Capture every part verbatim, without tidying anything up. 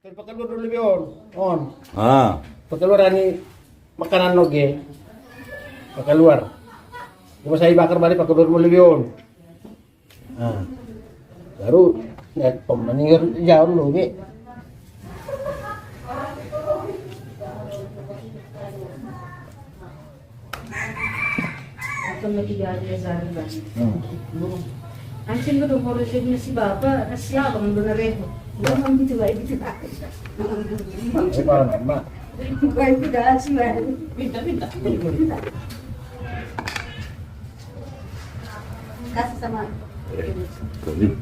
Pakaluar do lobi on. On. Ah. Pakaluar ani makanan noge. Pakaluar. Cuma sai bakar balik pakaluar do lobi on. Ah. Baru ya pemaningan jauh lobi. Akan lagi dia dia sehari, Bang. Hmm. Anjing kedua mau resepnya si bapak, kasih abang dua ribu. Dia mau gitu, baik gitu. Baik, udah sih, Bang. Minta, minta. Minta. Kasih sama. Eh, kali.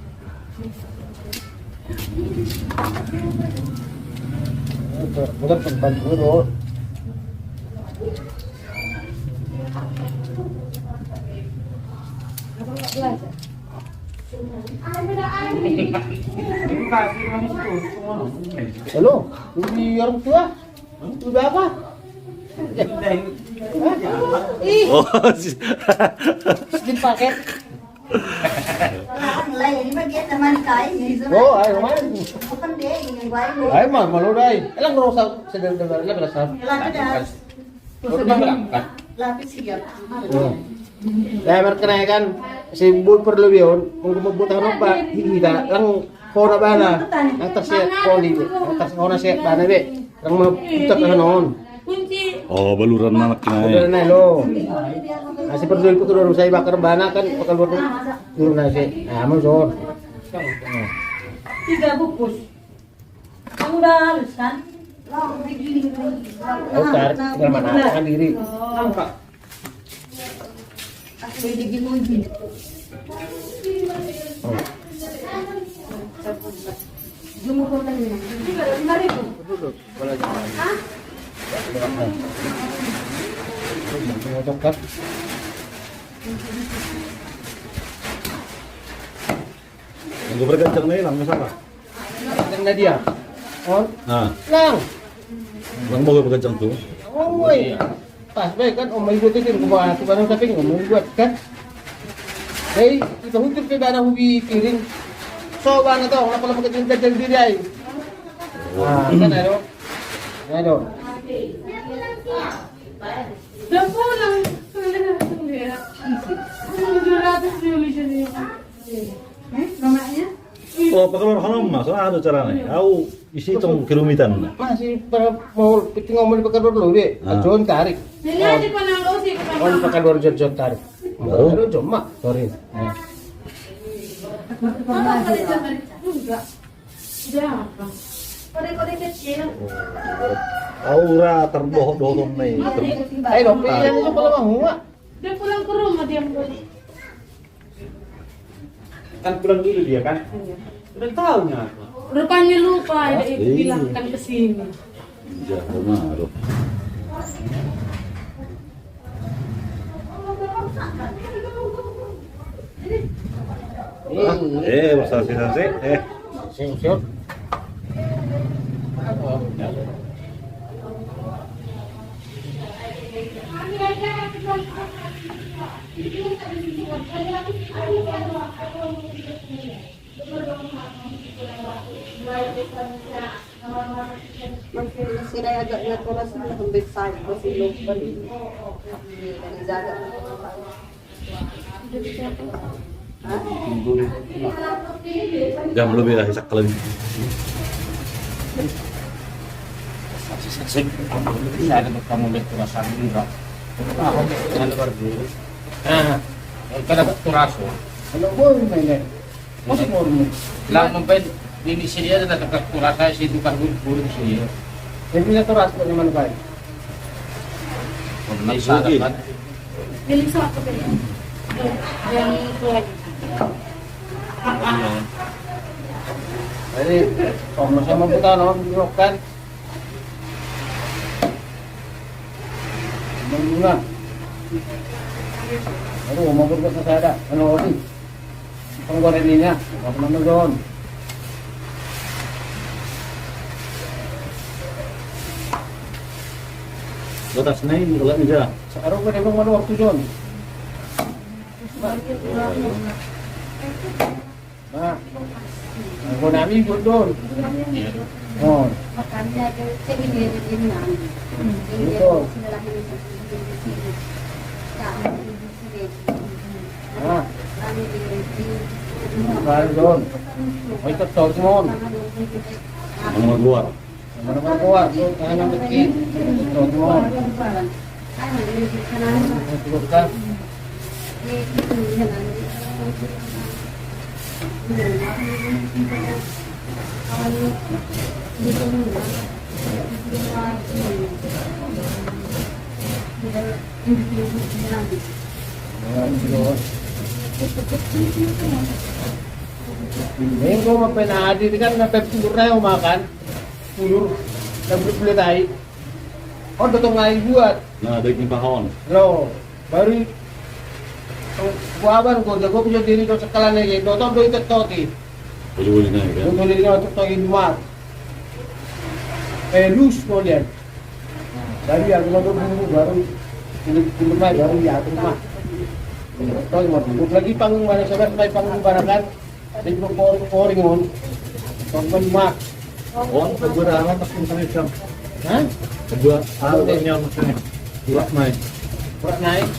Bukan tempat dulu. Halo, di orang tua? Udah apa? Ih. Oh, si- Di paket. Lah, ini bagian teman kain, ini semua. Oh, ayo, Mas. Bukan deh, ini yang lain, deh. Ayo, Mas, malu, dai. Elang rosak, sedang dengar, elang rosak. Elang rosak. Lapis siap. Ya, markena kan, si bul perlu bion, mungkin membuat apa, kita, lang, kora bana, antar saya koli, antar saya bana, be. Rang ma putar ka hanon. Oh, baluran manuk na, eh. Baluran na lo. Asi perlu ipu tu dorong sai bakar bana kan, bakar baru dulu nasi. Ah, mau zor. Tiga bungkus. Kamu udah halus kan? Tarik, tinggal mana kan diri. Nampak. Yang gue berganjang nih, lang, misalnya. Lang na dia. On. Nah. Lang. Lang mau gue berganjang tuh. Oh, iya. Pas baik kan, om, itu tuh, gue bawa tuh barang tapi nggak mau buat kan. Hei, kita huntur ke barang ubi piring. So, bana tau, apa lama kecil kecil diri ai. Nah, kan ayo. Ayo. Udah pulang. Tujuh ratus dulu jadi. Eh, mamanya? Oh, pakai lor halam mas, ada caranya. Au isi tong kerumitan. Masih pada mau penting ngomong di pakai lor dulu, be. Ah. Acuan tarik. Ini aja kau nang lo sih, kau nang. Pakai lor jor-jor tarik. Baru? Baru cuma, sorry. Nah. Apa kali itu? Enggak. Udah apa? Kode-kode kecil. Aura terbohong-bohong nih. Ayo dong, pilih yang itu kalau mau, Mak. Dia pulang ke rumah, dia mau. Kan pulang dulu dia, kan? Iya. Udah tahu nih apa? Rupanya lupa, ada itu bilangkan ke sini. Iya, rumah, aduh. Eh, bersasi-sasi, eh. Siap, siap. Masih, masih na agak natural sih, lembek saja masih lupa. Dari jaga. Jam lebih lah, isak lebih. Saksi-saksi, ini ada kamu lihat perasaan ini, Bro. Ah, oke, jangan lupa dulu. Nah, kita dapat turas, Bro. Kalau boleh, main. Masih mau rumah. Lang, mempen ini sini ada dekat kurasa situ kan guru sini. Jadi kita tuh rasput yang mana, Pak? Ini sana kan. Pilih satu pilih. Yang tua. Jadi, kalau sama kita non kan. Mengguna. Aduh, mau berbuat saya ada. Anu, Odi. Penggorengannya, apa nama, Jon? Batas naik, kalau enggak. Sekarang kan emang mana waktu, Jon? Ah. Anggo nami godon. Oh. Betul. Ah. Godon. Oh, itu tau mon. Nomor dua. Mana margoar tu tangan na betik. Tongol. Minggu ma pe na hadir kan, na pe pulur na makan. Pulur, na bulat-bulat ai. On do tong ai buat. Na daging pahon. Lo, baru i, buaban ko, jago bisa diri do sekalan ai, do tong do i tetot i. Boleh-boleh naik kan? Boleh-boleh naik tetot i, luar. Eh, lus kemudian. Baru ya, kalau do bumbu, baru pulur, pulur mai, baru ya, aku mah. Tong, mau bumbu lagi panggung mana, sabar, mai panggung barakan. Jadi, poring-poring on. Tong, mak. On, sebelah amat, maksudnya, Sam. Hah? Sebelah amat, maksudnya. Burak naik. Burak naik.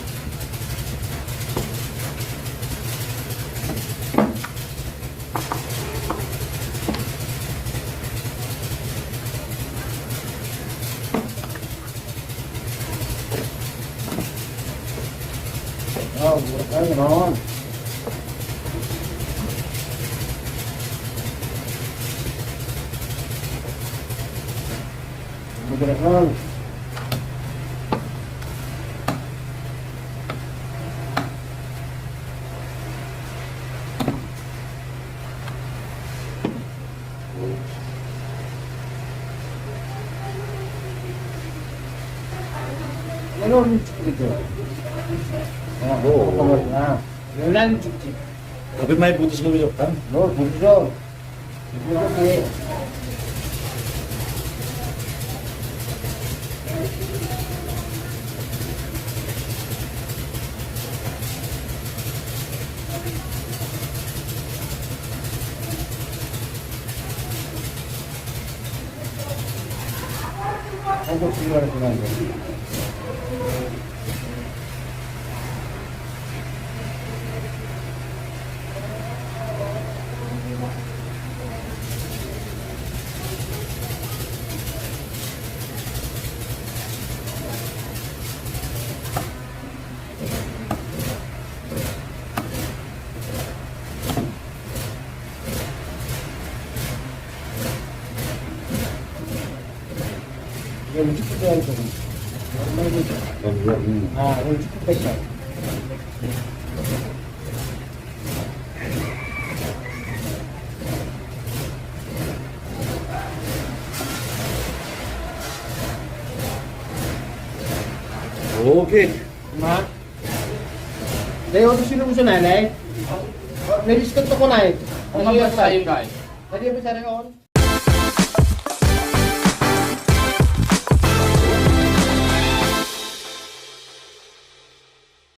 Oh, burak naik, non. Tapi main putus lu besok kan? Lo putus dong. Oke. Ma. Dai, on do sini musu nai, nai. Nai, diskon toko nai. Tadi apa saya on?